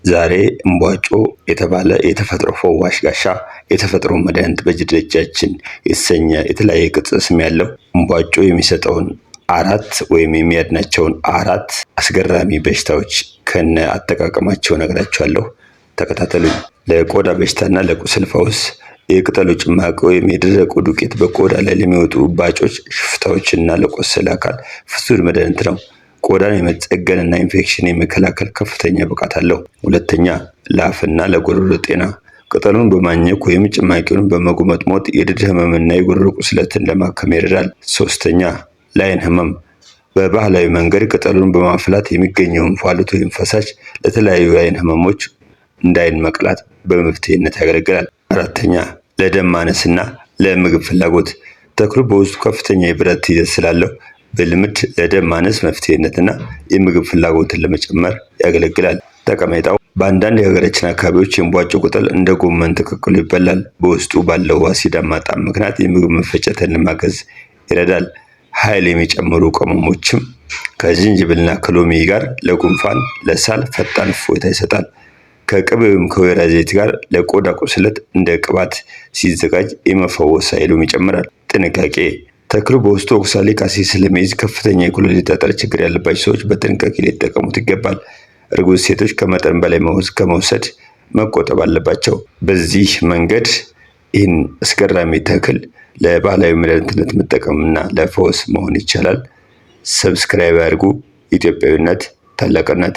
ዛሬ እምቧጮ የተባለ የተፈጥሮ ፈዋሽ ጋሻ፣ የተፈጥሮ መድኃኒት በእጃችን የተሰኘ የተለያየ ቅጽል ስም ያለው እምቧጮ የሚሰጠውን አራት ወይም የሚያድናቸውን አራት አስገራሚ በሽታዎች ከነ አጠቃቀማቸው እነግራችኋለሁ። ተከታተሉኝ። ለቆዳ በሽታና ለቁስል ፈውስ፣ የቅጠሉ ጭማቂ ወይም የደረቁ ዱቄት በቆዳ ላይ ለሚወጡ እባጮች፣ ሽፍታዎች እና ለቆሰለ አካል ፍቱን መድኃኒት ነው። ቆዳን የመጠገን እና ኢንፌክሽን የመከላከል ከፍተኛ ብቃት አለው። ሁለተኛ፣ ለአፍና ለጉሮሮ ጤና፣ ቅጠሉን በማኘክ ወይም ጭማቂውን በመጉመጥሞጥ የድድ ህመምና የጉሮሮ ቁስለትን ለማከም ይረዳል። ሶስተኛ፣ ለአይን ህመም፣ በባህላዊ መንገድ ቅጠሉን በማፍላት የሚገኘውን እንፋሎት ወይም ፈሳሽ ለተለያዩ የአይን ህመሞች እንደ አይን መቅላት በመፍትሄነት ያገለግላል። አራተኛ፣ ለደም ማነስና ለምግብ ፍላጎት፣ ተክሉ በውስጡ ከፍተኛ የብረት ይዘት ስላለው በልምድ ለደም ማነስ መፍትሄነትና የምግብ ፍላጎትን ለመጨመር ያገለግላል። ጠቀሜታው በአንዳንድ የሀገራችን አካባቢዎች የእምቧጮ ቅጠል እንደ ጎመን ተቀቅሎ ይበላል። በውስጡ ባለው አሲዳማ ጣዕም ምክንያት የምግብ መፈጨትን ለማገዝ ይረዳል። ኃይል የሚጨምሩ ቅመሞችም ከዝንጅብልና ከሎሚ ጋር ለጉንፋን፣ ለሳል ፈጣን እፎይታ ይሰጣል። ከቅቤ ወይም ከወይራ ዘይት ጋር ለቆዳ ቁስለት እንደ ቅባት ሲዘጋጅ የመፈወስ ኃይሉም ይጨምራል። ጥንቃቄ፣ ተክሉ በውስጡ oxalic acid ስለሚይዝ ከፍተኛ የኩላሊት ጠጠር ችግር ያለባቸው ሰዎች በጥንቃቄ ሊጠቀሙት ይገባል። እርጉዝ ሴቶች ከመጠን በላይ ከመውሰድ መቆጠብ አለባቸው። በዚህ መንገድ ይህን አስገራሚ ተክል ለባህላዊ መድኃኒትነት መጠቀምና ለፈውስ መሆን ይቻላል። Subscribe ያድርጉ። ኢትዮጵያዊነት ታላቅነት።